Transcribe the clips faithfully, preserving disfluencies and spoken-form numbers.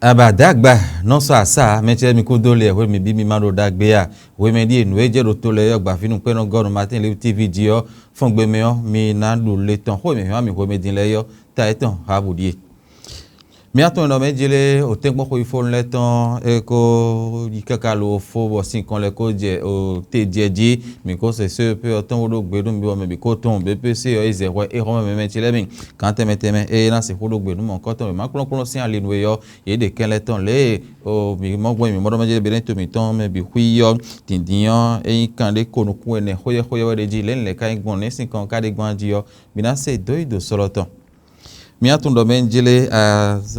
Abadagba nɔ sɔ asa mɛ ce mi kúdó le hwenu mi bí mi ma ɖo ɖagbe a? Hwemɛ ɖíe nǔ e jɛ ɖo to lɛ́ɛ ɔ́ gba fínú kpɛ́nɔ gɔ́ nú Martin Luther T V jí ɔ́, fɔ́n gbe mɛ ɔ́, mi ná ɖu le tɔn xó e mǐ hɛn wá mi hwemɛ din lɛ́ɛ ɔ́, ta yětɔn Habu ɖíe. Mǐ atɔn nɔ mɛ jlé o tɛ́nkpɔ́n xweyífónú lɛ́ɛ tɔn é kó yi káká lo fó bɔ sinkɔn lɛ́ɛ kó jɛ o te jɛ jí. Mǐ kó se C E P ɔ́ tɔn bó ɖó gbe nú mi bɔ mɛ bǐ kó tunwun B P C ɔ́ yi zɛ hwɛ é xɔ́mɛ mɛ mɛ ce lɛ́ɛ mi. Gǎn tɛnmɛ tɛnmɛ ée ná sixú ɖó gbe nú mɔ̌hunkɔtɔn wěma kplɔ́nkplɔ́n sín ali nú é ɔ́, yě ɖe kɛnlɛ tɔn lě e o mǐ mɔ gbɔn mǐ mɔ ɖɔ mɛ jlé Benɛ́to mǐtɔn mɛ bǐ xwí ɔ́, dǐndín ɔ́, é nyí kan ɖé ko nukún ɛnɛ xóyɛ́xóyɛ́ wɛ ɖ'é jí. Lě e lɛ̌nlɛ̌ ka nyí gbɔn nɛ̌ sinkɔn ka ɖe gbɔn jí ɔ́, mi ná se dó yi ɖo sɔ́lɔ́ tɔn. Mǐ tunwun ɖɔ mɛ jlé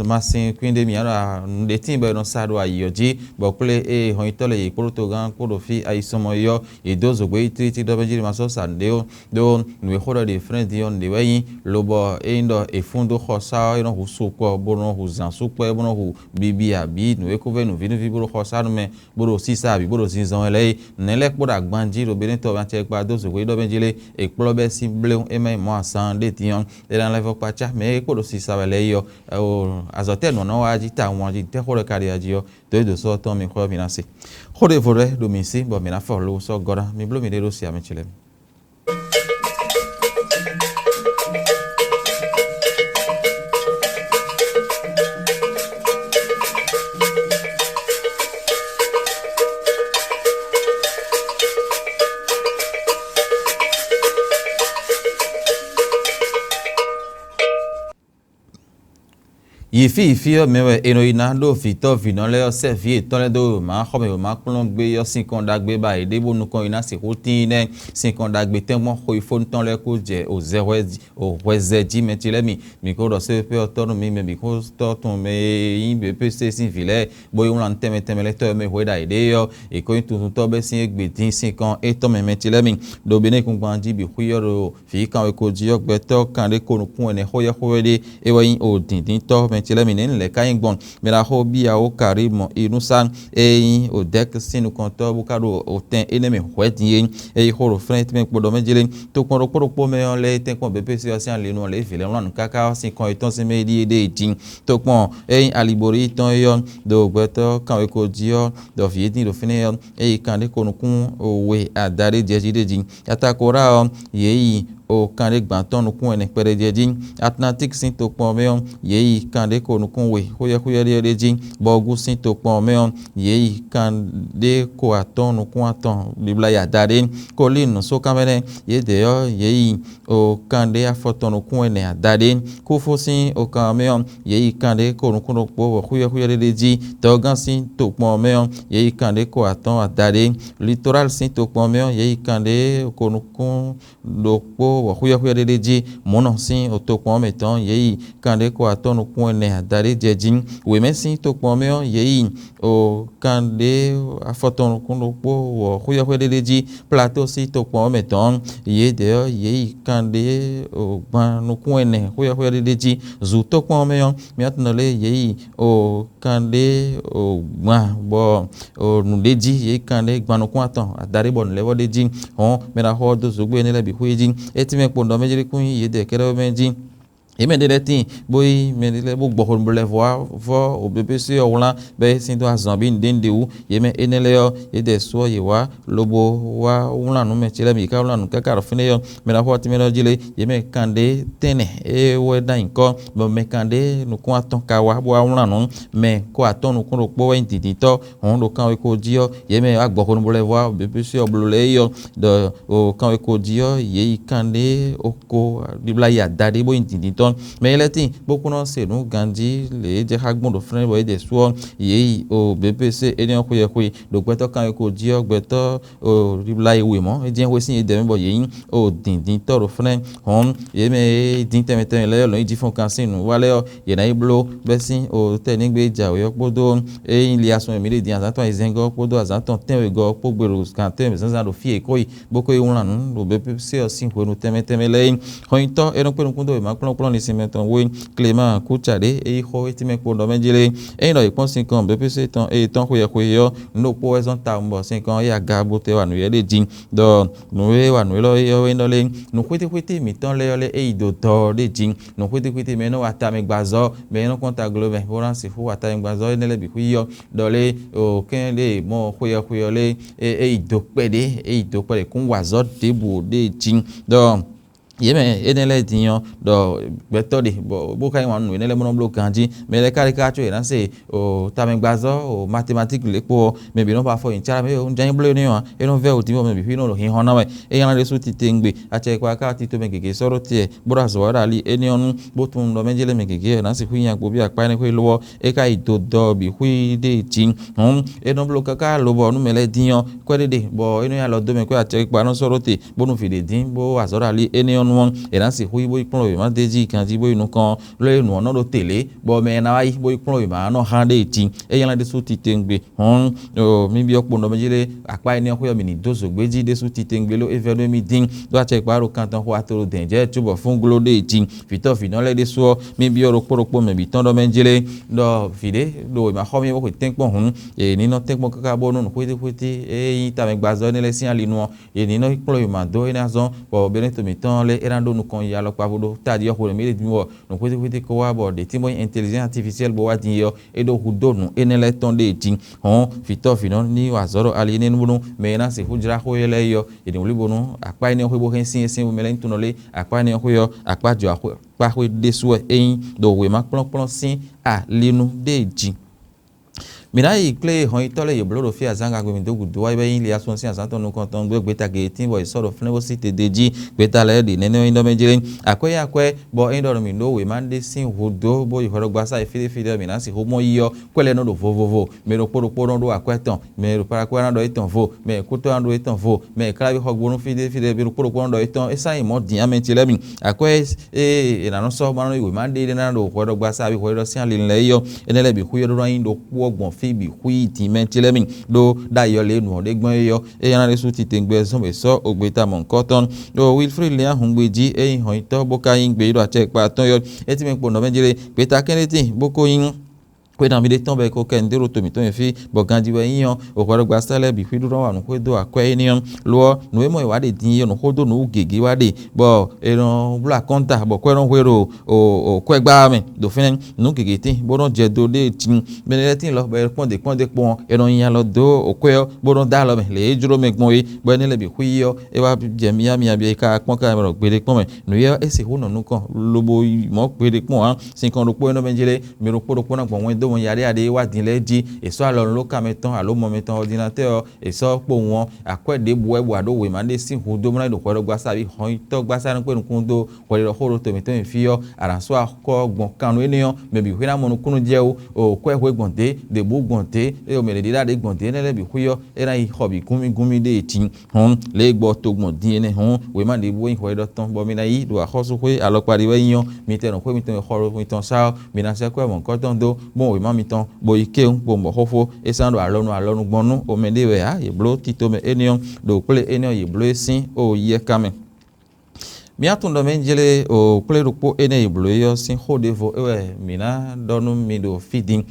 masin kwín ɖé mǐ nǔɖé tíin bɔ è nɔ sa ɖo ayǐ ɔ́ jí, bɔ kplé ée hɔnyitɔ́ lɛ́ɛ yě kpló togán kpó ɖo fí ayisɔmɔ é ɔ́, yě dó zǒgbé yi tlítlí ɖɔ mɛ jlé ma sɔ́ sa nǔɖé ó. Ɖó nǔ e xó ɖɔ ɖe Eflɛ́n din ɔ́, nǔɖé wɛ nyí, lobɔ ényí ɖɔ è fún dó xɔsá ɔ́, é nɔ hu sukpɔ́, bó nɔ hu zǎn sukpɔ́, bó nɔ hu bibi abǐ nǔ e ko vɛ́ nǔvínúví bó ɖo xɔsá nú mɛ, bó ɖo sísá abǐ bó ɖo zinzɔn wɛ lɛ́ɛ é. Nɛ̌ lɛ́ɛ kpó ɖo agban jí ɖo Benɛ́tɔ ɔ́, acɛkpa dó zǒgbé ɖɔ mɛ jí lé, è kplɔ́ bɛ́ sín bléwún é má nyí mɔ̌ asán ɖé din ɔ́, é ná lɛ́ vɔ́ kpácá mɛ e kpó ɖo sísá wɛ lɛ́ɛ é ɔ́. Azɔ̌ tɛ́ nǔ ɔ́ nɔ wá jí tawun ɔ́ jí, tɛ́ xó ɖɔ ka ɖe ají ɔ́, dǒ yi ɖo sɔ́ tɔn mì xɔ ɔ́, mǐ ná se. Xó ɖěvo lɛ́ɛ ɖo mǐ sí bɔ mǐ ná fɔ lo sɔ́ gɔ́ ná. Mi bló miɖée ɖó sia mɛ ce lɛ́ɛ mi. Yi fí yi fí ɔ́ mɛ wɛ è nɔ yi ná ɖó vǐtɔ́ vǐnɔ lɛ́ɛ ɔ́ sɛ́ vǐ yětɔn lɛ́ɛ dó wěma xɔmɛ wěma kplɔ́n gbé ɔ́ sín kɔn ɖagbe ba yě ɖěbǔ nukɔn yi ná sixú tíin nɛ́. Sín kɔn ɖagbe tɛ́nkpɔ́n xweyífónú tɔn lɛ́ɛ kó jɛ òzɛhwɛ òhwɛzɛ jí mɛ ce lɛ́ɛ mi. Mǐ ko ɖɔ sépépé ɔ́ tɔ́ nú mi mɛ bǐ xó tɔ́ tɔn mɛ e nyí běpése sín vǐ lɛ́ɛ, bó yi wlán nǔ tɛnmɛ tɛnmɛ lɛ́ɛ tɔ́ e mɛ hwɛ ɖo ayǐ ɖe é ɔ́, è ko nyí tuntun tɔ́ bɛ́ sín égbé dín sín kɔn étɔn mɛ mɛ ce lɛ́ɛ mi. Ɖo Benɛ́ kúngban jí bǐ xwí ɔ́ ɖo vǐ kanweko jí ɔ́, gbɛtɔ́ kanɖé ko nukún ɛnɛ xóyɛ́xóyɛ́ ɖé, é wɛ nyí o dǐndíntɔ́ mɛ ce lɛ́ɛ mi. Nɛ̌ nǔ lɛ́ɛ ka nyí gbɔn? Mɛ ɖaxó Bíyawó Karímɔ Inúsán, e nyí o Dɛ́k sín nukɔntɔ́ bó ka ɖo o tɛn énɛ́ mɛ hwɛ̌ din é. É yí xó ɖo flɛ́n tɛ́nmɛ kpo ɖɔ mɛ jlé. Tokpɔn ɖokpó ɖokpó mɛ ɔ́ lɛ́ɛ tɛ́nkpɔ́n běpése ɔ́ sín ali nu ɔ́ lě vǐ lɛ́ɛ wlán nǔ káká ɔ́ sín kɔn yětɔn sín mɛ é ɖíe ɖée jí. Tokpɔn é nyí aliborí tɔn é ɔ́, ɖo gbɛtɔ́ kanweko jí ɔ́, ɖɔ vǐ e dín ɖo fínɛ́ ɔ́, é yi kanɖé ko nukún we adaɖé jɛ jí ɖé jí. Atakorá ɔ́, yě yi o kanɖé gbǎn tɔn nukún ɛnɛ kpɛɖé jɛ jí. Atlantík sín tokpɔn ɔ́ mɛ ɔ́, yě yi kanɖé ko nukún we xóyɛ́xóyɛ́ ɖé jí. Bɔgú sín tokpɔn ɔ́ mɛ ɔ́, yě yi kanɖé ko atɔ́ɔ́n nukún atɔn ɖibla yi adaɖé. Kolín nǔsókanmɛ lɛ́ɛ, yědɛɛ ɔ́, yě yi o kanɖé afɔtɔn nukún ɛnɛ adaɖé. Kúfú sín okan ɔ́ mɛ ɔ́, yě yi kanɖé ko nukún ɖokpó bɔ xúyɔ́xúyɔ́ ɖé ɖ'é jí. Dɔgán sín tokpɔn ɔ́ mɛ ɔ́, yě yi kanɖé ko atɔ́ɔ́n adaɖé. Litorál sín tokpɔn ɔ́ mɛ ɔ́, yě yi kanɖé ko nukún ɖokpó bɔ xúyɔ́xúyɔ́ ɖé ɖ'é jí. Mǔnɔ sín tokpɔn ɔ́ mɛ tɔn, yě yi kanɖé ko atɔ́ɔ́n nukún ɛnɛ adaɖé jɛ jí. Wěmɛ sín tokpɔn ɔ́ mɛ ɔ́, yě yi o kanɖé afɔtɔn nukún ɖokpó bɔ xúyɔ́xúyɔ́ ɖé ɖ'é jí. Plato sín tokpɔn ɔ́ mɛ tɔn, yědɛɛ ɔ́, yě yi kanɖé o gban nukún ɛnɛ xúyɔ́xúyɔ́ ɖé ɖ'é jí. Zu tokpɔn ɔ́ mɛ ɔ́, mǐ tunɔ lě yě yi o kanɖé o gban bɔ o nǔɖé jí, yě yi kanɖé gban nukún atɔn adaɖé bɔ nǔ lɛ́ɛ vɔ ɖ'é jí. Hɔn mɛ ɖaxó ɔ́ dó zǒgbé énɛ́ lɛ́ɛ bǐ xwé jí. É tínmɛ kpo nǔ ɖɔ mɛ jlé kún nyí yědɛɛ kɛ́ɖɛ́ mɛ jí. Yě mɛ ɖé lɛ́ɛ tíin, bó yí mɛ ɖé lɛ́ɛ bó gbɔ xwenu bó lɛ́ vɔ wá vɔ o bébése ɔ́ wlán bɔ é sín dó azɔn abǐ nǔɖé nǔɖé wú. Yě mɛ énɛ́ lɛ́ɛ ɔ́, yědɛɛ su ɔ́ yě wá lobo wá wlán nǔ mɛ ce lɛ́ɛ mi, yě ká wlán nǔ káká ɖo fínɛ́ ɔ́, mɛ ɖaxó ɔ́ tínmɛ ɖɔ jí lé, yě mɛ kanɖé tɛ́nnɛ é wɛ ná nyǐkɔ, bɔ mɛ kanɖé nukún atɔn ka wá bó wá wlán nǔ, mɛ ko atɔ́ɔ́n nukún ɖokpó wɛ nyí dǐndíntɔ́. Hɔn ɖo kanweko jí ɔ́, yě mɛ wá gbɔ xwenu bó lɛ́ vɔ wá bébése ɔ́ bló lɛ́ɛ é ɔ́, ɖɔ ɖo kanweko jí ɔ́, yě yi kanɖé ko ɖibla yi adaɖé bó nyí dǐndíntɔ́. Mɛ e lɛ́ tíin bó kún nɔ se nǔ ganjí lě e jɛ xá gbɔn ɖo flɛ́n bɔ é jɛ su ɔ́, yě yi o běbése énɛ́ ɔ́ xweyɛ́xwe. Ɖo gbɛtɔ́ kanweko jí ɔ́, gbɛtɔ́ o ɖibla yi wěmɔ́ é jɛ́n xwé sín yědɛɛ mɛ bɔ yě nyí o dǐndíntɔ́ ɖo flɛ́n. Hɔn yě mɛ e dín tɛnmɛ tɛnmɛ lɛ́ɛ lɔ̌n yi jí fɔ́n kan sín nǔ wa lɛ́ɛ ɔ́, yě ná yi bló bɛ́ sín o tɛ́ nígbé jǎwe ɔ́ kpódó ényí liasɔn e mǐ ɖe din azǎn tɔn ayizɛ́ngɔ́ kpódó azǎn tɔn tɛ́nwegɔ́ ɔ́ kpó gbe ɖo gan tɛ́nwe zǎnzǎn ɖo fí e kó yi, bó ko yi wlán nǔ ɖo bébése ɔ́ sín hwenu tɛnmɛ tɛnmɛ lɛ́ɛ é. Hɔnyitɔ́ e nɔ kpé nukún dó wěma kplɔ́nkplɔ́n sinmɛ tɔn wé, Clément Kúcaɖé e yí xó étínmɛ kpo ɖɔ mɛ jí lé. Ényí ɖɔ è kpɔ́n sinkɔn B P C tɔn e tɔn xweyɛxwe ɔ́, nǔ ɖokpó wɛ zɔ́n tawun bɔ sinkɔn éyɛ́ aga bo tɛ wa nǔywɛ́ ɖé jí, ɖɔ nǔ e wa nǔ élɔ́ é ɔ́ wɛ nyí ɖɔ lé, nǔ xwítíxwítí mǐtɔn lɛ́ɛ ɔ́ lɛ́ é yi dó dɔ ɔ́ ɖé jí. Nǔ xwítíxwítí mɛ e nɔ wa tamɛgbazɔ́, mɛ e nɔ kpɔ́n taglomɛ bó ná sixú wa tamɛgbazɔ́ énɛ́ lɛ́ɛ bǐ xwí ɔ́, ɖɔ lé, o kɛ́n ɖé mɔ xweyɛxwe ɔ́ lé, é yi dó kpɛɖé, é yi dó kpɛɖé kún wa azɔ̌ ɖěbǔ ɖé jí. Ɖɔ yě mɛ énɛ́ lɛ́ɛ din ɔ́, ɖɔ gbɛtɔ́ ɖe bɔ bó ka yí wǎn nú nǔ énɛ́ lɛ́ɛ bó nɔ́ bló ganjí. Mɛ lɛ́ɛ ka ɖe ká có yě ná se tamɛgbazɔ́ matematíki lě kpó ɔ́, mɛ bǐ nɔ́ ba afɔ nyi cá mɛ, un jɛ́n nyí bló énɛ́ ɔ́, é nɔ vɛ́ wǔ dín bɔ mɛ bǐ xwí nɔ ɖo hinhɔn ná wɛ. É nyí ná ɖésú titewungbe, acɛ e kpa ká tito mɛ gěgé sɔ́ ɖó te, bó ɖo azɔ̌ wa ɖo ali énɛ́ ɔ́ nu, bó tunwun ɖɔ mɛ jɛ́n lé mɛ gěgé ɔ́, yě ná sixú nyi akpo ví akpá énɛ́ xwé ló ɔ́, é ka yi do dɔ bǐ xwí ɖé jí. Hǔn é nɔ bló káká lobɔ nú mɛ lɛ́ɛ dín ɔ́, kwɛ́ ɖé ɖe bɔ é nɔ nyi alɔ dó mɛ kwɛ́ acɛkpikpa nɔ sɔ́ ɖó te, bónú vǐ ɖě dín bó wa azɔ̌ ɖo ali énɛ́ ɔ́ nu ɔ́, è nǎ sixú yi bó yi kplɔ́n wěma d'é jí ganjí bó yi nukɔn, lɔ é nǔ ɔ́ nɔ ɖó te lě, bɔ mɛ e ná wá yi bó yi kplɔ́n wěma ɔ́ nɔ hán ɖé jí. É nylá ɖésú titewungbe. Hɔn, mi byɔ́ kpo nɔ mɛ jí lé, akpá énɛ́ ɔ́ xwé ɔ́, mǐ ní dó zǒgbé jí ɖésú titewungbe ló é vɛ́ nú émí dín, ɖó acɛkpá ɖo kan tɔn xo ato ɖo dɛ̌n jɛ cóbɔ fún gló ɖé jí. Vǐtɔ́ vǐnɔ lɛ́ɛ ɖésú ɔ́, mì byɔ́ ɖokpó ɖokpó mɛ bǐ tɔn ɖɔ mɛ jlé ɖɔ vǐ ɖé ɖo wěma xɔ mì bó xwe tɛ́nkpɔ́n hǔn, è ní nɔ tɛ́nkpɔ́n káká bónú nǔxwítíxwítí e nyí tamɛgbazɔ́ énɛ́ lɛ́ɛ sín ali nu ɔ́, è ní nɔ yi kplɔ́n wěma dó énɛ́ azɔn, bɔ Benɛ́to mǐtɔn lɛ́ɛ é ná ɖó nukɔn yi alɔkpa vo ɖó tají ɔ́ xo ɖo mǐ ɖě din wɔ nǔxwítíxwítí ko wá bɔ ɖě tínbɔ́ nyí intelligence artificielle bó wá din é ɔ́, é ɖó hudó nǔ énɛ́ lɛ́ɛ tɔn ɖée jí. Hɔn vǐtɔ́ vǐnɔ ní wa azɔ̌ ɖo ali énɛ́ nu bónú mɛ e ná sixú jlá xó é lɛ́ɛ é ɔ́, è ní wlí bónú akpá énɛ́ ɔ́ xwé bó hɛn sín é sín bó mɛ lɛ́ɛ ní tunɔ lé akpá énɛ́ ɔ́ xwé ɔ́, akpá jɔ akpá xwé ɖésú wɛ é nyí ɖo wěma kplɔ́nkplɔ́n sín ali nu ɖée jí. Mǐ ná yi kplé hɔnyitɔ́ lɛ́ɛ yě bló ɖo fí azǎngagbe mǐ dó gǔdo wá yi wɛ nyí Liasɔn sín azǎn tɔn nukɔntɔn gbé gbeta gěgé tín bɔ è sɔ́ ɖo flɛ́ngbósi te d'é jí. Gbeta lɛ́ɛ ɖi nɛnɛ́ ɔ́ nyí ɖɔ mɛ jlé. Akwɛ́ nyí akwɛ́, bɔ é nyí ɖɔ nú mǐ ɖó wěma ɖé sín hudó bó yi hwɛɖɔgbasá e fí ɖé fí ɖé ɔ́, mǐ ná sixú mɔ yi ɔ́, kwɛ́ lɛ́ɛ nɔ ɖo vovovo. Mɛ ɖokpó ɖokpó nɔ ɖó akwɛ́ tɔn, mɛ ɖo Parakwɛ́ ná ɖɔ étɔn vo, mɛ kútɔ́ ná ɖó étɔn vo, mɛ kláví xɔ gbónú fí ɖé fí ɖé, mɛ ɖokpó ɖokpó nɔ ɖɔ étɔn. É sán nyí mɔ̌ din amɛ ce lɛ́ɛ mi. Akwɛ́ e è nǎ nɔ sɔ́ ma nɔ yi wěma ɖé ɖé ná ɖo hwɛɖɔgbasá abǐ hwɛɖɔ sín ali lɛ́ɛ é ɔ́, énɛ́ lɛ́ɛ bǐ xwí ɔ́ ɖó ná nyí ɖokpó ɔ́ gbɔn fí bǐ xwí din mɛ ce lɛ́ɛ mi ɖó ɖ'ayǐ ɔ́ lě e nǔ ɔ́ ɖe gbɔn é ɔ́, é nyí ná ɖésú titewungbe zɔ́n bě sɔ́ ogbeta mɔ̌hunkɔtɔn. Ɖo Wilfrid Léa hǔngbí jí é nyí hɔnyitɔ́ bó ka nyí gbeyíɖɔ acɛ kpa atɔ́ɔ́n ɔ́, é tínmɛ kpo nɔ mɛ jlé gbeta kɛ́n ɖé tíin bó ko nyí xwe nabí ɖé tɔn bɔ è ko kɛ nǔɖé ɖo to mǐtɔn e fí, bɔ ganjí wɛ é nyí ɔ́, hwɛɖɔgbasá lɛ́ɛ bǐ xwí ɖó nɔ wa nǔ xwedó akwɛ́ énɛ́ ɔ́. Lo ɔ́, nǔ e mɔ è wǎ ɖe din é nǔ xó dó nǔ wú gěgé wá ɖe, bɔ è nɔ bló akɔ́nta, bɔ kwɛ́ nɔ hwe ɖo kwɛ́gbá ɔ́ mɛ ɖo fínɛ́. Nǔ gěgé tíin bó nɔ́ jɛ do ɖéé tin. Mɛ lɛ́ɛ tíin lɔ bɔ è kpɔ́n ɖě kpɔ́n ɖě kpɔ́n ɔ́, è nɔ nyi alɔ dó kwɛ́ ɔ́, bó nɔ́ dó alɔ mɛ lě e jló mɛ gbɔn é, bɔ énɛ́ lɛ́ɛ bǐ xwí ɔ́, é wá jɛ myámyá bɔ è ka kpɔ́n ká mɛ ɖɔ gbeɖé kpɔ́n mɛ. Nǔ éyɛ́ ɔ́, é sixú nɔ nukɔn lobo yi mɔ̌ gbeɖé kpɔ́n ǎ. Sinkɔn ɖokpó e nɔ mɛ jlé, mɛ ɖokpó ɖokpó ná gbɔn wɛn dó mɔ yaɖéyaɖé e wá din lɛ́ɛ jí, è sɔ́ alɔ nú lóka mɛtɔn alo mɔ mɛtɔn ɔdinatɛ́ ɔ́, è sɔ́ kpowun ɔ́, akwɛ́ ɖěbǔ wɛ bɔ aɖó wěma ɖé sín hu dó mlɔ́ ɖo hwɛɖɔgbasá abǐ hɔnyitɔ́gbasá nukpé nukún dó hwɛɖiɖɔxó ɖo to mǐtɔn nyi fí ɔ́, a nǎ sɔ́ akɔ́ gbɔn kan nú énɛ́ ɔ́, mɛ bǐ xwé ná mɔ nukúnnú jɛ wú, o kwɛ́ hwe gbɔn dě, ɖěbǔ gbɔn dě, eye o mɛ ɖě ɖíɖá ɖě gbɔn dě énɛ́ lɛ́ɛ bǐ xwí ɔ́, é ná yi xɔ bǐ gúnmí gúnmí ɖée jí. Hɔn lě e gbɔ togún dín énɛ́ hɔn wěma ɖěbǔ e nyí hwɛɖɔ tɔn bɔ mi ná yí ɖo axɔ́súxwé alɔkpa ɖé wɛ nyí ɔ́, mi tɛ nɔ xwé mitɔn e xɔ mitɔn sá ɔ́, mi ná sɛ́ kwɛ́ mɔ̌hunkɔtɔn dó, bó wěma mitɔn, bó yi kéwún, bó mɔ xóxó, é sán ɖo alɔnu alɔnu gbɔn nú omɛ ɖé wɛ ǎ, yě bló tito mɛ énɛ́ ɔ́, ɖo kplé énɛ́ ɔ́ yě bló é sín o yɛkan mɛ. Mǐ tunwun ɖɔ mɛ jlé o kplé ɖokpó énɛ́ e blǒ é ɔ́ sín xó ɖěvo é wɛ mǐ ná ɖɔ nú mi ɖo fí din.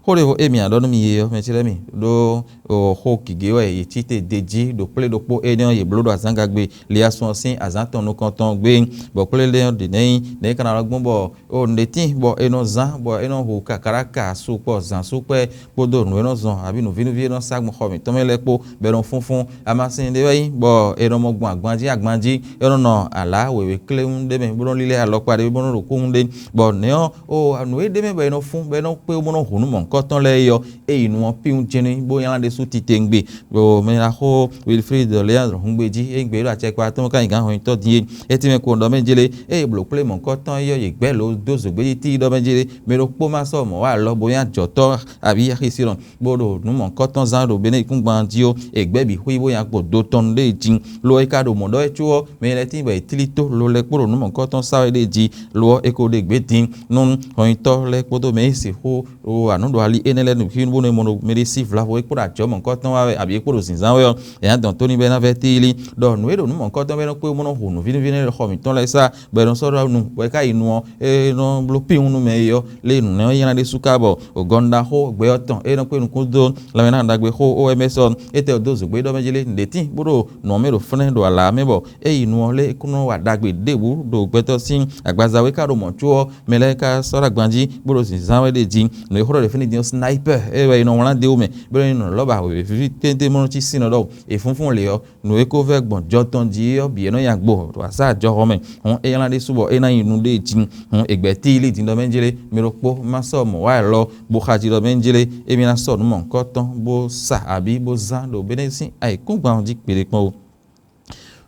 Xó ɖěvo e mǐ ná ɖɔ nú mi é ɔ́, mɛ ce lɛ́ɛ mi ɖó o xó gěgé wɛ yě cí te d'é jí ɖo kplé ɖokpó énɛ́ ɔ́ yě bló ɖo azǎngagbe Liasɔn ɔ́ sín azǎn tɔn nukɔntɔn gbé, bɔ kplé lɛ́ɛ ɔ́ ɖě nɛ́ nyí nɛ̌ é ka ná ɖɔ gbɔn bɔ o nǔɖé tíin bɔ è nɔ zán bɔ é nɔ hu kakáɖáka sukpɔ́ zǎn sukpɛ́ kpódó nǔ e nɔ zɔn abǐ nǔvínúví e nɔ sá gbɔn xɔ mǐtɔn mɛ lɛ́ɛ kpó, bɔ è nɔ fúnfún. Amasin ɖé wɛ nyí bɔ è nɔ mɔ gbɔn agban jí agban jí, é nɔ nɔ alǎ wěwé kléwún ɖé mɛ bó nɔ́ lílɛ́ alɔkpa ɖé bó nɔ́ ɖo kúnnu ɖé, bɔ nɛ̌ ɔ́, o nǔ e ɖ'é mɛ bɔ è nɔ fún bɔ é nɔ́ kpé bó nɔ́ hu nǔ mɔ̌hunkɔtɔn lɛ́ɛ é ɔ́, é yi nu ɔ́ píwún jɛ́n n'i bó nylá ɖésú titewungbe. Bɔ mɛ ná xó Wilfrid Léandre hungbe jí, é nyí gbeyíɖɔ acɛkpa tɔn ka nyi gǎn hɔnyitɔ́ din é. É tínmɛ ko ɖɔ mɛ jlé, ée è blǒ kplé mɔ̌hunkɔtɔn é ɔ́, yě gbɛ́ lǒ dó zǒgbéjí tíi ɖɔ mɛ jlé, mɛ ɖokpó ma sɔ́ mɔ̌ wa alɔ bó nyí ajɔ̌tɔ́ abǐ xisínɔ, bó ɖo nǔ mɔ̌hunkɔtɔn zán ɖo Benɛ́ yíkúngban jí ó, è gbɛ́ bǐ xwí bó nyí akpo do tɔn ɖé jí. Lo ɔ́, é ka ɖo mɔ̌ ɖɔ wɛ có ɔ́, mɛ lɛ́ɛ tíin bɔ è tlí tó lo lɛ́ɛ kpó ɖo nǔ mɔ̌hunkɔtɔn sa wɛ ɖé jí. Lo ɔ́, è ko ɖe gbě din nú hɔnyitɔ́ lɛ́ɛ kpódó mɛ e sixú ɖo anǔ ɖo ali énɛ́ lɛ́ɛ nǔxínú bónú è mɔ ɖo mɛɖé sí vlavo é kpo ɖo ajɔ̌ mɔ̌hunkɔtɔn wá wɛ, abǐ é kpo ɖo zǐnzán wɛ ɔ́, è nǎ dɔn tó n'i bɔ é ná vɛ́ tílí. Ɖɔ nǔ e ɖo nǔ mɔ̌hunkɔtɔn wɛ é nɔ kpé bó nɔ́ hu nǔvínúvínú e ɖo xɔ mǐtɔn lɛ́ɛ sá, bɔ è nɔ sɔ́ ɖɔ nú bɔ é ka yi nu ɔ́, é nɔ bló kpíwún nú mɛ e ɔ́, lě e nǔnɛ́ ɔ́ nylá ɖésú ká bɔ gɔnu ɖaxó gbɛ ɔ́ tɔn é nɔ kpé nukún dó lanmɛnáhɔn ɖagbe xó ó wɛ mɛ sɔ́. Étɛ́ ɔ́ dó zǒgbé ɖɔ mɛ jí lé nǔɖé tíin bó ɖo nǔ ɔ́ mɛ ɖo fɛ́nɛ́ ɖo alǎ mɛ bɔ é yi nu ɔ́ lé é kún nɔ wa ɖagbe ɖěbǔ ɖo gbɛtɔ́ sín agbaza wú é ka ɖo mɔ̌ có ɔ́, mɛ lɛ́ɛ ka sɔ́ ɖo agban jí bó ɖo zǐnzán wɛ ɖ'é jí. Nǔ e xó ɖɔ ɖě fínɛ́ din ɔ́, sniper é wɛ è nɔ wlán dó é wú mɛ, bó nɔ́ nyí nǔ lɔ̌ ba wěwé víví téntén bó nɔ́ cí sin nɔ ɖɔhun. È fúnfún lě ɔ́, nǔ e ko vɛ́ gbɔn jɔ tɔn jí ɔ́ bǐ é nɔ nya gbo ɖo asá ajɔxɔ mɛ. Hǔn é nylá ɖésú bɔ é ná nyi nǔɖé jí. Hǔn è gbɛ̌ tíilí din ɖɔ mɛ jlé, mɛ ɖokpó má sɔ́ mɔ̌ wá lɔ bó xají ɖɔ mɛ jlé, émí ná sɔ́ nǔ mɔ̌hunkɔtɔn bó sa abǐ bó zán ɖo Benɛ́ sín ayǐkúngban ɔ́ jí kpeɖé kpɔ́n ó.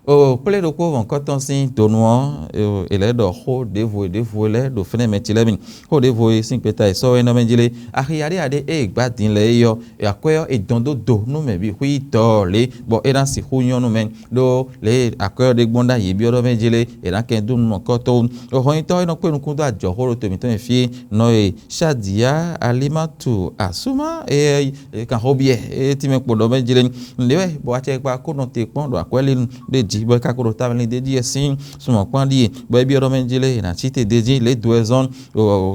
O kplé ɖokpó mɔ̌hunkɔtɔn sín donu ɔ́, è lɛ̌ ɖɔ xó ɖěvo e ɖěvo e lɛ́ɛ ɖo fínɛ́ mɛ ce lɛ́ɛ mi. Xó ɖěvo e sín gbeta è sɔ́ wɛ nɔ mɛ jlé. Axi yaɖéyaɖé e è gbǎ din lɛ́ɛ é ɔ́, akwɛ́ ɔ́ è dɔn dó do nú mɛ bǐ xwí dɔɔ lě bɔ é ná sixú nyɔ́ nú mɛ. Ɖó lě e akwɛ́ ɔ́ ɖe gbɔn ɖ'ayǐ byɔ́ ɖɔ mɛ jlé, è nǎ kɛn dó nú mɔ̌hunkɔtɔn ó. Hɔnyitɔ́ e nɔ kpé nukún dó ajɔ̌xó ɖo to mǐtɔn mɛ fí é, nɔ e Shadiya Alimatu Asuma e kan xó byɔ́ é tínmɛ kpo ɖɔ mɛ jlé. Nǔɖé wɛ bɔ acɛkpa kó nɔ te kpɔ́n ɖo akwɛ́línu ɖé jí bɔ é ka ko ɖo tamɛ lin d'é jí wɛ sín sunmɔ kpán ɖíe, bɔ é byɔ́ ɖɔ mɛ jlé è nǎ cí te d'é jí lě dó ɛ zɔ́n.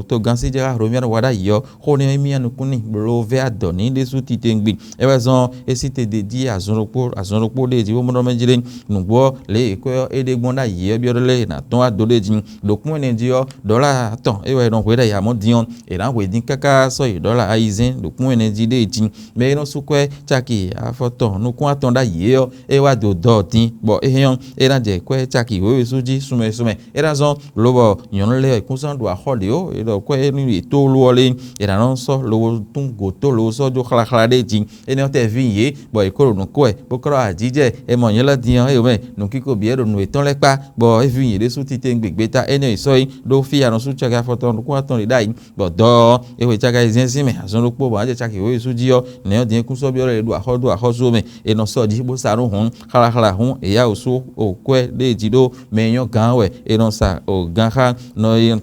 Togán sí jɛ xá Hlomia wá ɖ'ayǐ ɔ́, xó nɛ́ ɔ́ mía nukún n'i, bló vɛ́ adɔ̌ n'i ɖésú titewungbe. É wɛ zɔ́n é sí te d'é jí azɔn ɖokpó azɔn ɖokpó ɖé jí bó mɔ ɖɔ mɛ jlé. Nǔgbó ɔ́, lě e è kwɛ́ ɔ́ é ɖe gbɔn ɖ'ayǐ ɔ́ byɔ́ ɖɔ lɛ́ɛ è nǎ tɔ́n wá dó ɖé jí. Ɖo kún ɛnɛ jí ɔ́, ɖɔ̌la atɔn é wɛ è nɔ hwe ɖ'ayǐ amɔ̌ din ɔ́, è nǎ hwe dín káká sɔ́ yi ɖɔ̌la ayizɛ́n ɖo kún ɛnɛ jí ɖé jí. Mɛ e nɔ sú kwɛ́ caki afɔtɔn nukún atɔn ɖ'ayǐ é ɔ́, é wá dó dɔ dín, bɔ é hɛn ɔ́, é ná jɛ kwɛ́ caki wěwe sú jí sunmɛ sunmɛ. É ná zɔ́n lobɔ nyɔ̌nu lɛ́ɛ wɛ kún sɔ́ ɖo axɔ́ ɖě ó, è ɖɔ kwɛ́ énú yě tó ló ɔ́ lé, è nǎ nɔ sɔ́ lobo tún gǒ tó lobo sɔ́ jó xlaxla ɖé jí. Énɛ́ ɔ́ tɛ ví yě, bɔ yě kó ɖo nǔ kó wɛ, bó kó ɖɔ ajǐjɛ, è mɔ nyɛ lɛ́ɛ din ɔ́, é yǒ mɛ nǔkíko bǐ wɛ ɖo nǔ yětɔn lɛ́ɛ kpá, bɔ é ví yě ɖésú titewungbe gbeta énɛ́ è sɔ́ yi ɖó fí e a nɔ sú caki afɔtɔn nukún atɔn ɖě ɖ'ayǐ, bɔ dɔ ɔ́, é hwe caki ayizɛ́n sín mɛ azɔn ɖokpó, bɔ ná jɛ caki wěwe sú jí ɔ́, nɛ̌ ɔ́ din é kún sɔ́ byɔ́ ɖɔ è ɖo axɔ́ dó axɔ́sú mɛ, è nɔ sɔ́ jí bó sa nú hǔn, xlaxla hǔn è yá wǔ sú okwɛ́ ɖé jí ɖó mɛ e nyɔ́ gǎn wɛ è nɔ sa o gǎn xá nɔ e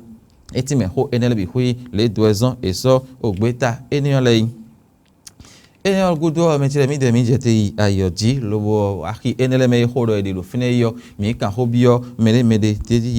é tínmɛ xó énɛ́ lɛ́ɛ bǐ xwí lě dó wɛ zɔ́n è sɔ́ ogbéta énɛ́ ɔ́ lɛ́ɛ yi. Énɛ́ ɔ́ gúdo ɔ́, mɛ ce lɛ́ɛ mǐdɛɛ mǐ jɛ te yi ayǐ ɔ́ jí, lobo axi énɛ́ lɛ́ɛ mɛ e xó ɖɔ è ɖe ɖo fínɛ́ é ɔ́, mǐ kan xó byɔ́ mɛ ɖé mɛ ɖé,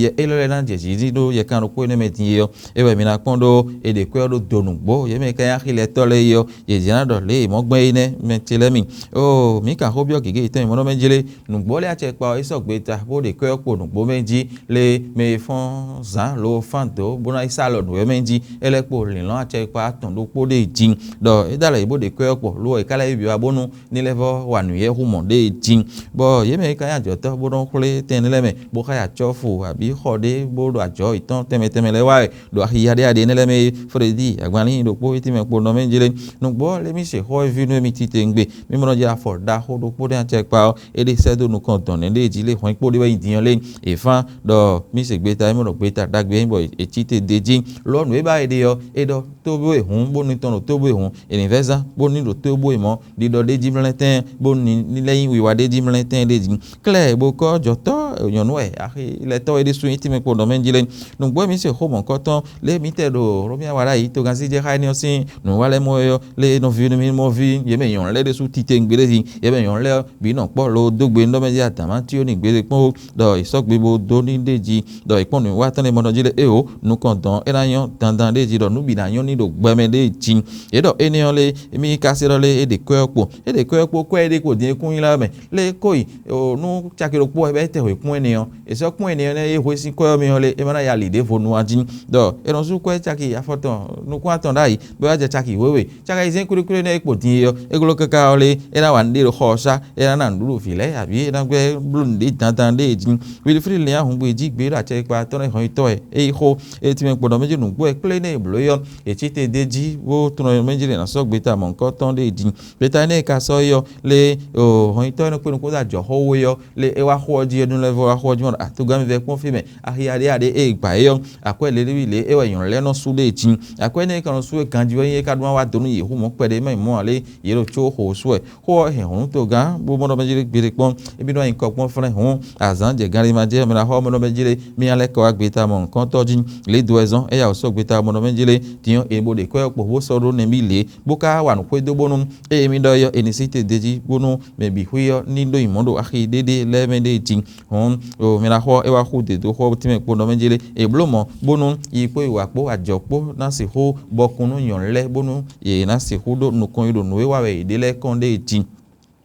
yɛ élɔ́ lɛ́ɛ ná jɛ jǐ ɖó yɛkan ɖokpó énɛ́ mɛ din é ɔ́, é wɛ mi ná kpɔ́n ɖó è ɖe kwɛ́ ɔ́ ɖó do nǔgbó, yě mɛ e ka nyí axi lɛ́ɛ tɔ́ lɛ́ɛ é ɔ́, yě jɛ ná ɖɔ lě e mɔ̌ gbɛn é nɛ́, mɛ ce lɛ́ɛ mi. Oo, mǐ kan xó byɔ́ gěgé yětɔn e mɔ̌ nɔ mɛ jlé. Nǔgbó lɛ́ɛ acɛkpa ɔ́, é sɔ́ gbeta bó ɖe kwɛ́ ɔ́ kpo nǔgbó mɛ jí, lě e mɛ e fɔ́n zǎn lo fán dǒ bó ná yi sá alɔ nǔ wɛ mɛ jí, é lɛ́ kpo lǐnlɔ́n acɛkpa atɔn ɖokpó ɖé jí, ɖɔ é dó alɔ yě bó ɖe kwɛ́ ɔ́ kpo, lo ɔ́, è ka lɛ́ yí byɔ́ bónú ní lɛ́ vɔ́ wa nǔ yɛ́ hú mɔ̌ ɖé jí. Bɔ yě mɛ e ka nyí ajɔ̌tɔ́ bó nɔ́ xwlé tɛn énɛ́ lɛ́ɛ mɛ, bó xá yi acɔ́fu abǐ xɔ ɖé bó ɖo ajɔ̌ yětɔn tɛnmɛ tɛnmɛ lɛ́ɛ wa wɛ, ɖo axi yaɖéyaɖé énɛ́ lɛ́ɛ mɛ e Fredí agbanlín ɖokpó é tínmɛ kpo nɔ mɛ jlé. Nǔgbó ɔ́, lě mǐ se xó ɔ́ ví nú émí titewungbe. Mí mɔ nɔ jɛ afɔ ɖaxó ɖokpó ɖé acɛkpa ɔ́, é ɖe sɛ́ dó nukɔn dɔ̌n nɛ́ ɖé jí lé hwɛ̌n kpó ɖé wɛ nyi din ɔ́ lé. È fán ɖɔ mí se gbeta, é mɔ ɖɔ gbeta ɖagbe é nyí bɔ è cí te d'é jí. Lo ɔ́, nǔ e ba è ɖe ɔ́, é ɖɔ tóbú e hǔn bónú tɔn ɖo tóbú e hǔn, è nǐ vɛ́ zán bónú ní ɖo tóbú e mɔ̌, ɖiɖɔ ɖé jí mlɛ́ tɛ́n, bónú ní lɛ́ nyí wiwa ɖé jí mlɛ́ tɛ́n ɖé jí. Klɛ́ bo kɔ́ jɔ̌tɔ́ nyɔ̌nu wɛ axi lɛ́tɔ́ é ɖésú nyí tínmɛ kpo ɖɔ mɛ jí lé. Nǔgbó e mǐ se xó mɔ̌hunkɔtɔn lě e mǐ tɛ ɖo Hlomia wa ɖ'ayǐ togannzí jɛ xá énɛ́ ɔ́ sín nǔwiwa lɛ́ɛ mɔ é ɔ́, lě e nɔví nú mì mɔ ví yě mɛ nyɔ̌nu lɛ́ɛ ɖésú titewungbe ɖé jí, yě mɛ nyɔ̌nu lɛ́ɛ ɔ́ bǐ nɔ kpɔ́ lo dó gbe nú ɖɔ mɛ jí adǎn má cí ó n'i gbeɖé kpɔ́n ó, ɖɔ è sɔ́ gbe bó dó ní ɖ'é jí, ɖɔ è kpɔ́n nǔwiwa tɔn lɛ́ɛ mɔ nɔ jí ɖɔ éeǒ, nukɔn dɔ̌n é ná nyɔ́ dandan ɖé jí, ɖɔ nǔ bǐ ná nyɔ́ ní ɖo gbɛ mɛ ɖé jí. Yě ɖɔ énɛ́ ɔ́ lé, émí ka se ɖɔ lé é ɖe kwɛ́ ɔ́ kpo, é ɖe kwɛ́ ɔ́ kpo, kwɛ́ é ɖé kpo din é kún nylá mɛ. Lě e é ko yi nú caki ɖokpó wɛ bɔ é tɛ hwe kún ɛnɛ ɔ́, è sɔ́ kún ɛnɛ ɔ́ nɛ́ é hwe sín kwɛ́ ɔ́ mɛ ɔ́ lé, é ma ná ya lǐ ɖěvo nu ǎ jí. Ɖɔ è nɔ sú kwɛ́ caki afɔtɔn nukún atɔn ɖ'ayǐ, bó wá jɛ caki wěwe. Caki ayizɛ́n kwlíkwlí nɛ́ é kpo din é ɔ́, é glɔ́ káká ɔ́ lé, é ná wa nǔɖé ɖo xɔ ɔ́ sá, é ná ná nǔɖuɖu vǐ lɛ́ɛ abǐ é ná gbɛ́ bló nǔɖé dandan ɖé jí. Wiliflín lin ahungbó e jí gbé ɖo acɛkpa tɔn lɛ́ɛ hɔn yi tɔ́ wɛ, é yi xó, é tínmɛ kpo ɖɔ mɛ jí nǔgbó wɛ kplé nɛ́ è blǒ é ɔ́, è cí te d'é jí bó tunɔ mɛ jí lě ná sɔ́ gbeta mɔ̌hunkɔtɔn ɖe jí. Gbeta énɛ́ e ka sɔ́ é ɔ́, lé hɔnyitɔ́ e nɔ kpé nukúnta jɔ̌xɔ́ we ɔ́, lé é wá xó ɔ́ jí ɔ́, nú lɛ́ vɔ wá xó ɔ́ jí mɔ ɖɔ atogán mi vɛ́ kpɔ́n fí mɛ, axi aɖé aɖé e gbǎ é ɔ́, akwɛ́ lělíwí lě é wɛ nyɔ̌nu lɛ́ɛ nɔ sú ɖe jí. Akwɛ́ énɛ́ e ka nɔ sú é ganjí ɔ́ nyí é ka ɖó wá dó nú yě hú mɔ̌ kpɛɖé mɛ mɔ̌ ǎ lé, yě ɖo có xo sú wɛ. Xó ɔ́ hɛn hǔn togán bó mɔ ɖɔ mɛ jí lé gbeɖé kpɔ́n, émí nɔ nyi kɔ kpɔ́n flɛ́n hǔn azǎn jɛ ganlima jɛ mɛ ná xɔ mɔ ɖɔ mɛ jí lé, mí nya lɛ́ kɔ wá gbeta mɔ nǔkɔntɔ́ jí. Lě dó wɛ zɔ́n é ya wǒ sɔ́ gbeta mɔ ɖɔ mɛ jí lé, din ɔ́, è bo ɖe kwɛ́ ɔ́ kpo bó sɔ́ ɖó nɛbí lě, bó ka wa nǔ xwedó bónú ée mí ɖɔ é ɔ́, è nǐ sí te d'é jí bónú mɛ bǐ xwí ɔ́ ní ɖó nyi mɔ̌ ɖo axi ɖéɖé lɛ́ɛ mɛ ɖée jí. Hɔn, o mɛ ná xɔ é wá xú dě dó xɔ tínmɛ kpo nɔ mɛ jí lé, è blǒ mɔ̌ bónú yi kpó yi wǎ kpó ajɔ̌ kpó ná sixú bɔkun nú nyɔ̌nu lɛ́ɛ bónú yě ná sixú ɖó nukɔn yi ɖo nǔ e wa wɛ yě ɖe lɛ́ɛ kɔn ɖée jí.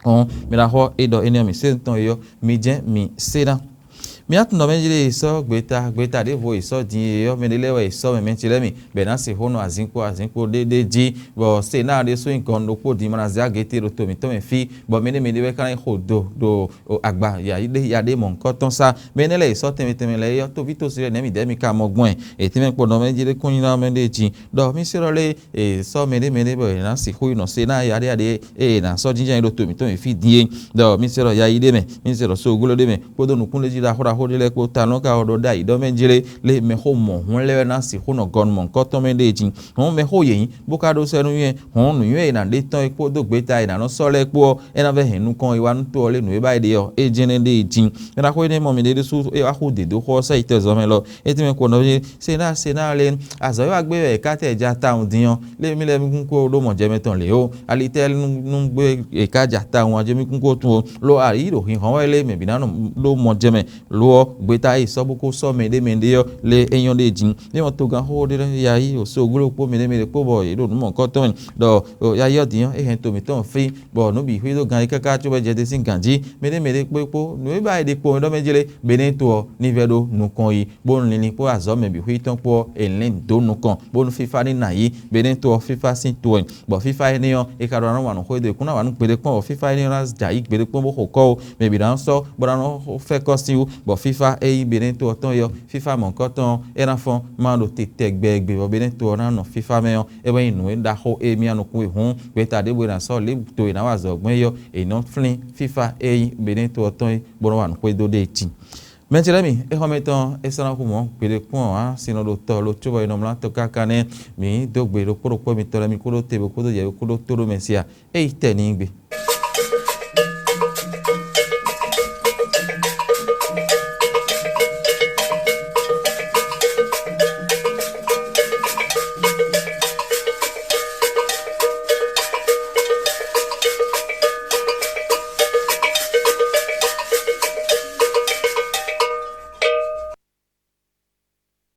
Hɔn, mɛ ná xɔ é ɖɔ énɛ́ ɔ́, mǐ se tɔn é ɔ́, mi jɛ́n mi se ná. Mǐ atundɔ mɛ jí lé è sɔ́ gbeta, gbeta ɖěvo è sɔ́ din é ɔ́, mɛ ɖé lɛ́ɛ wɛ è sɔ́ mɛ mɛ ce lɛ́ɛ mi, bɔ è nǎ sixú nɔ azǐnkpo azǐnkpo ɖéɖé jí, bɔ Senáa ɖésú nyí gɔnu ɖokpó din, ma ná zé agě te ɖo to mǐtɔn mɛ fí, bɔ mɛ ɖé mɛ ɖé wɛ ka ná nyí xo do ɖo agba yaɖé yaɖé mɔ̌hunkɔtɔn sá. Mɛ énɛ́ lɛ́ɛ è sɔ́ tɛnmɛ tɛnmɛ lɛ́ɛ é ɔ́, tóví tósi lɛ́ɛ nɛ̌ mǐdɛɛ mi ka mɔ gbɔn ɛ? È tɛ́nmɛ kpo nɔ mɛ jí lé kún nyi ná mɛ ɖé jí, ɖɔ mì se ɖɔ lé è sɔ́ mɛ ɖé mɛ ɖé bɔ è nǎ sixú yi nɔ Senáa yaɖé yaɖé ée è nǎ sɔ́ jínjɔ́n nyi ɖo to mǐtɔn mɛ fí din é. Ɖɔ mì se ɖɔ yayi ɖé mɛ, mì se ɖɔ soglo ɖé mɛ, kpódó nukúnɖéjí ɖaxó ɖaxó ɖé lɛ́ɛ kpó ta nɔ ka ɔ́ ɖɔ ɖ'ayǐ ɖɔ mɛ jlé lé mɛxó mɔ̌hun lɛ́ɛ wɛ ná sixú nɔ gɔnu mɔ̌hunkɔtɔn mɛ ɖée jí. Hɔn mɛxó yě nyí, bó ka ɖó sɛ́ nú nywɛ́, hɔn nǔnywɛ́ e è nǎ ɖe tɔ́n é kpódó gbeta e è nǎ nɔ sɔ́ lɛ́ɛ kpó ɔ́, é ná vɛ́ hɛn nukɔn e wá nú to ɔ́ lé nǔ e ba é ɖe ɔ́, é jɛ́n nɛ́ ɖée jí. É ná xó énɛ́ mɔ mì ɖé ɖésú é wá xú dě dó xɔ ɔ́ sɛ́ yi tɛzɔ́ mɛ lɔ, é tɛ́nmɛ kpo nɔ Senáa, Senáa lé, azɔ̌ e wá gbé wɛ è ká tɛ ja tawun din ɔ́, lé mì lɛ́ mì kún kó ɖó mɔjɛmɛ tɔn lě ó. Ali tɛ́ nú gbé è ká ja tawun a jɛ mì kún kó tun ó. Lo ayǐ ɖo hinhɔ́n wɛ lé mɛ bǐ ná nɔ ɖó mɔjɛmɛ. Lo ɔ́, gbeta e è sɔ́ bó kó sɔ́ mɛ ɖé mɛ ɖé ɔ́ lé é nyɔ́ ɖ'é jí. É mɔ togán xóxó ɖé lɛ́ɛ yayi ɖo soglo kpó mɛ ɖé mɛ ɖé kpó bɔ yě ɖo nǔ mɔ̌hunkɔtɔn mɛ ɖɔ yayi ɔ́ din ɔ́, é hɛn to mǐtɔn fí, bɔ nǔ bǐ xwídó ganjí káká cóbɔ é jɛ te sín gǎn jí. Mɛ ɖé mɛ ɖé kpó kpó nǔ e ba è ɖe kpo mɛ ɖɔ mɛ jlé, Beneto ɔ́ ní vɛ́ ɖó nukɔn yi, bónú linlin kpó azɔ̌ mɛ bǐ xwí tɔn kpó ɔ́, è lɛ́n dó nukɔn, bónú fífá ní ná yí. Beneto ɔ́, fífá sín to wɛ, bɔ fífá énɛ́ ɔ́, è ka ɖo ná nɔ wa nǔ xwedó è kún ná wa nú gbeɖé kpɔ́n, bɔ fífá énɛ́ ɔ́ ná jɛ ayǐ gbeɖé kpɔ́n bó xo kɔ́ ó. Mɛ bǐ ná sɔ́ bó ná nɔ fɛ́ kɔ́ sín wú, bɔ fífá e nyí Beneto ɔ́ tɔn é ɔ́, fífá mɔ̌hunkɔtɔn ɔ́, é ná fɔ́n má ɖo te tɛgbɛɛgbe, bɔ Beneto ɔ́ ná nɔ fífá mɛ ɔ́, é wɛ nyí nǔ e ɖaxó e mì nukún we hǔn. Gbeta ɖěbǔ e è nǎ sɔ́ lě to è nǎ wa azɔ̌ gbɔn é ɔ́, è nɔ flín fífá e nyí Beneto ɔ́ tɔn é, bó nɔ́ wa nǔ xwedó ɖe jí. Mɛ ce lɛ́ɛ mi, é xɔ mɛ tɔn é sɔ́ ná hu mɔ̌ gbeɖé kpɔ́n ǎ, sin nɔ ɖo tɔ lo cóbɔ è nɔ mlá tɔ káká nɛ́. Mǐ dó gbe ɖokpó ɖokpó mitɔn lɛ́ɛ mi kúɖó te bo kúdó yɛ̌ bo kúɖó tó ɖó mɛ sia, é yi tɛ n'i gbe.